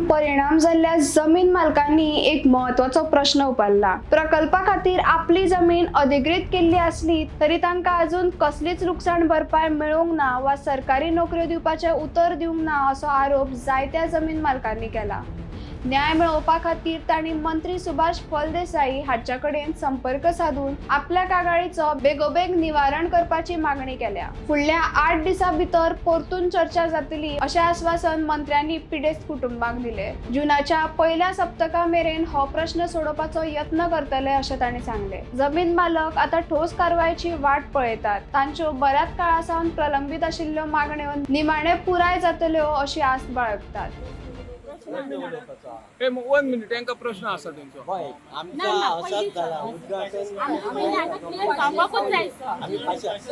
परिणाम जाल्ल्या जमीन मालकांनी एक म्हत्वाचो प्रश्न उबारला. प्रकल्पा खातीर आपली जमीन अधिकृत केल्ली आसली तरी तांकां अजून कसलीच लुकसाण भरपाय मेळूंक ना वा सरकारी नोकऱ्यो दिवपाचें उतर दिवंक ना असो आरोप जायत्या जमीन मालकांनी केला. न्याय मेळोवपा खातीर तांणी मंत्री सुभाष फळदेसाई हांच्या कडेन संपर्क साधून आपल्या कागाळीचो बेगोबेग निवारण करपाची मागणी केल्या. फुडल्या 8 दिसां भितर परतून चर्चा जातली अशें आस्वासन मंत्र्यांनी पिडेस्त कुटुंबाक दिले. जुनाच्या पयल्या सप्तका मेरेन हो प्रश्न सोडोवपाचो यत्न करतले अशें तांणी सांगलें. जमीन मालक आतां ठोस कारवायेची वाट पळयतात. तांच्यो बऱ्याच काळा सावन प्रलंबीत आशिल्ल्यो मागण्यो निमाणे पुराय जातल्यो अशी आस्त बाळगतात. वन मिनिट, तांकां प्रश्न आसा तेंचो. आमचा असाच झाला उद्घाटन. आम्ही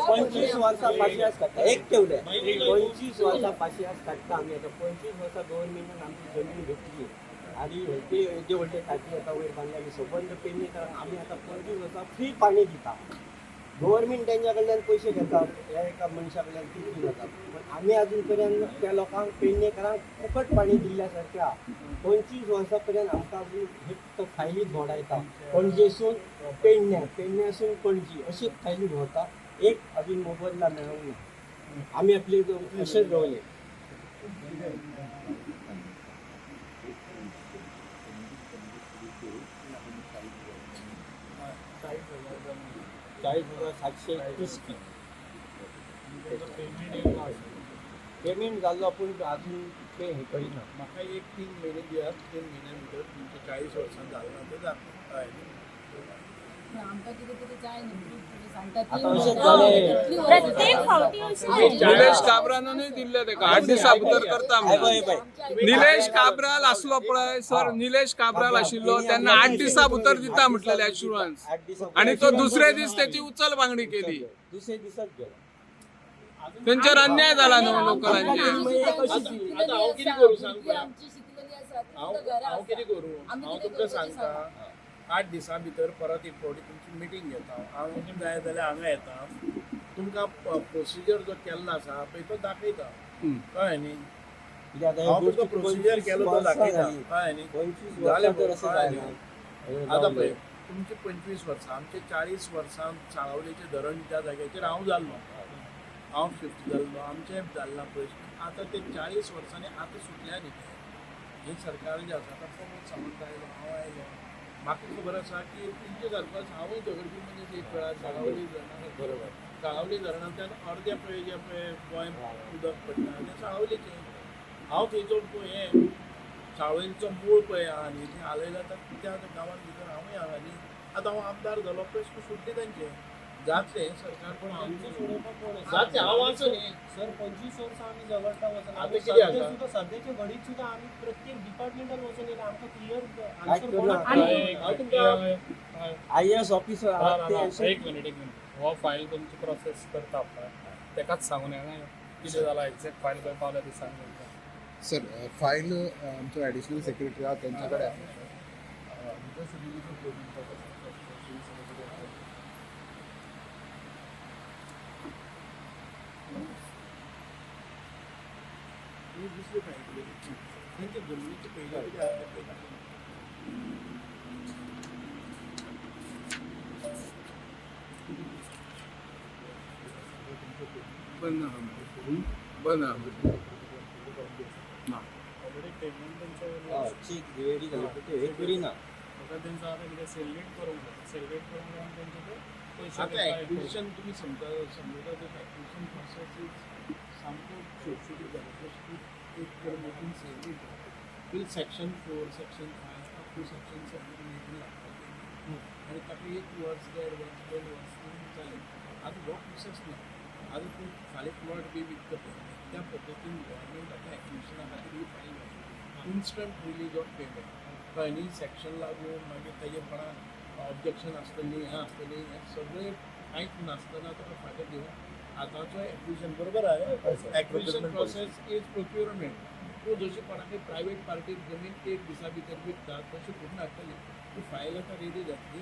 25 वर्सां पाशियास काडटा, एक ठेवले 25 वर्सां पाशियास काडटा आमी. आतां 25 वर्सां गव्हर्मेंटान आमची जमीन घेतली आनी हे येदे व्हडले टाकी आतां वयर बांदले. आमी सबंद पेडणेकरांक आमी आतां 25 वर्सां फ्री पाणी दिता. गव्हर्मेंट तेंच्या कडल्यान पयशे घेतात, ह्या एका मनशा कडल्यान 3 जातात, पण आमी अजून पर्यंत त्या लोकांक पेडणेकरांक फुकट पाणी दिल्ल्या सारकें आहा. 25 वर्सां पर्यंत आमकां अजून हे फायली भोंवडायता, पणजेसून पेडण्या, पेडण्यासून पणजी अशीच फायली भोंवता. एक अजून मोबदला मेळूंक ना. आमी आपले अशेंच रावले. चाळीस हजार 731 पेमेंट जाल्लो, पूण अजून ते हे करिना. म्हाका एक 3 म्हयने दियात. 3 म्हयन्या भितर तुमचे 40 वर्सां जालें ना तें जाता. हय. निलेश काब्रानूय दिल्ले तेका 8 दिसां भितर करता म्हणून. निलेश काब्राल आसलो पळय सर, निलेश काब्राल आशिल्लो तेन्ना 8 दिसां भितर दिता म्हटलेले एश्युरन्स, आनी तो दुसरे दीस तेची उचल मागणी केली. दुसरे दिसाच गेलो. तेंचेर अन्याय जाला न्हू लोकलांचेर. आतां हांव कितें करूं सांग पळय. हांव कितें करूं, हांव तुमकां सांगता, 8 दिसां भितर परत एक फावटी तुमची मिटींग घेता. हांव जाय जाल्यार हांगा येता, तुमकां प्रोसिजर जो केल्लो आसा पळय तो दाखयता. कळ्ळें न्ही? हांव तुमकां प्रोसिजर केलो तो दाखयता. कळ्ळें न्ही? जालें. आतां पळय तुमची 25 वर्सां, आमचे 40 वर्सां साळावलेचें धरण ज्या जाग्याचेर हांव जाल्लो, हांव शिफ्ट जाल्लो, आमचें जाल्लां प्रश्न. आतां ते 40 वर्सांनी आतां सुटल्या न्ही ते. हें सरकार जें आसा आतां प्रमोद सावंत आयलो, हांव आयलो, म्हाका खबर आसा की तुमचे सारको हांवूय झगडपी मनीस एक वेळार साळावली धरणां. बरोबर. साळावली धरणांतल्यान अर्द्या पळय जें पळय गोंय उदक पडटा तें साळावलीचें. हांव थंयचो हें साळवलीचो मूळ पळय आहा न्ही, थंय हालयला त्या गांवान भितर हांवूय आहा न्ही. आतां हांव आमदार जालो, प्रश्न सुटले तांचे. जातले सरकार पण आमचो सोडोवपाक कोण आसा? जातले. हांव आसा न्ही सर, 25 वर्सां आमी झगडटा वचून. आतां कितें आसा? सुद्दां सद्याच्या घडीक सुद्दां आमी प्रत्येक डिपार्टमेंटान वचून येयला, आमकां क्लियर काय आन्सर करूं कोणाक आता? हांव तुमकां आयएएस ऑफिसर आहात ते अशे. एक मिनिट, एक मिनिट. हो फायल तुमची प्रोसेस करता पळय तेकाच सांगून येना कितें जाला एक्झॅक्ट फायल खंय पावल्या ती सांग तांकां. सर, फायल आमचो ॲडिशनल सेक्रेटरी आहा तेंच्या कडेन आसा. दुसरी फायल तांच्या जमनीचे पयलीं कितें आसा तें पळयता. बंद बंद. ऑलरेडी पेमेंट तेंचो चेक रेडी जाले, पण ते हे करिना. फक्त तेंचो आतां कितें सेल डीड करूंक जाय. सेल डीड करूंक जाय आनी तेंचे ते पयशे आतां तेंकां हे एक्विजिशन तुमी समजा समजता ते एक्विजिशन प्रोसेस is सामको सुटसुटीत जालो. जस्ट एक करून वचून सेल डीड जाता. Section 4, section 5 up to section 7 लागता आनी ताका 1 वर्स, 1.5 वर्स, 2 वर्स जालें. आतां हो प्रोसेस ना. आतां तूं फाल्यां प्लॉट बी विकता पळय त्या पद्दतीन गव्हर्मेंट आतां एक्विजिशना खातीर ही फायल घातली. Instant release of payment. कळ्ळें न्ही? सेक्शन लागून मागीर तेजेर कोणाक ऑब्जेक्शन आसतली, हें आसतली, हें सगळें कांयच नासतना तुका फाटीं घेवन आतांचो एक्विजिशन बरोबर आहे. Acquisition process is procurement. तूं जशी कोणाकय प्रायवेट पार्टीक जमीन 1 दिसा भितर विकता तशी करून हाडटली. ती फायल आतां रेडी जातली.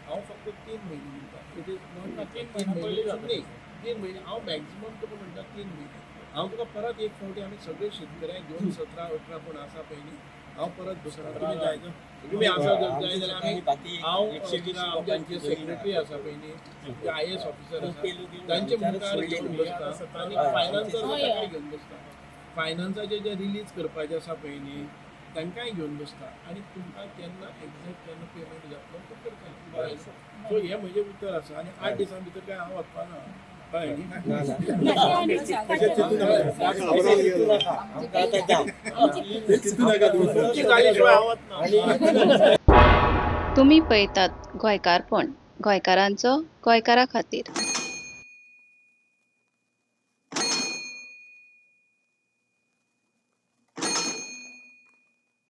हांव फक्त 3 म्हयने दिता. It is not 3 म्हयने न्ही, 3 म्हयने हांव मॅक्झिमम तुका म्हणटा 3 म्हयने. हांव तुका परत एक फावटी आमी सगळे शेतकऱ्यांक घेवन 17-18 कोण आसा पळय न्ही, हांव परत दुसरा तुमी जाय तुमी आसा जर जाय जाल्यार आमी बाकी हांव 120 आमचे लोकांची जे जमीन सेक्रेटरी आसा पयलीं जे आयएएस ऑफिसर आसा ते लोक तांचे विचारच मुखार सोडले घेवन न्ही. बसता आनी हय, फायनान्सर आमचे तांकां घेवन बसता. फायनान्साचे जे रिलीज करपाचे आसा पळय न्ही तांकांय घेवन बसता आनी तुमकां केन्ना एग्झॅक्ट केन्ना पेमेंट जातलो तो करता. सो हें म्हजें उतर आसा आनी 8 दिसां भितर काय हांव वचपाना, कळ्ळें न्ही? आमकां आतां जाम. तुमची जाली शिवाय हांव वचना. तुमी पळयतात गोंयकारपण, गोंयकारांचो गोंयकारा खातीर.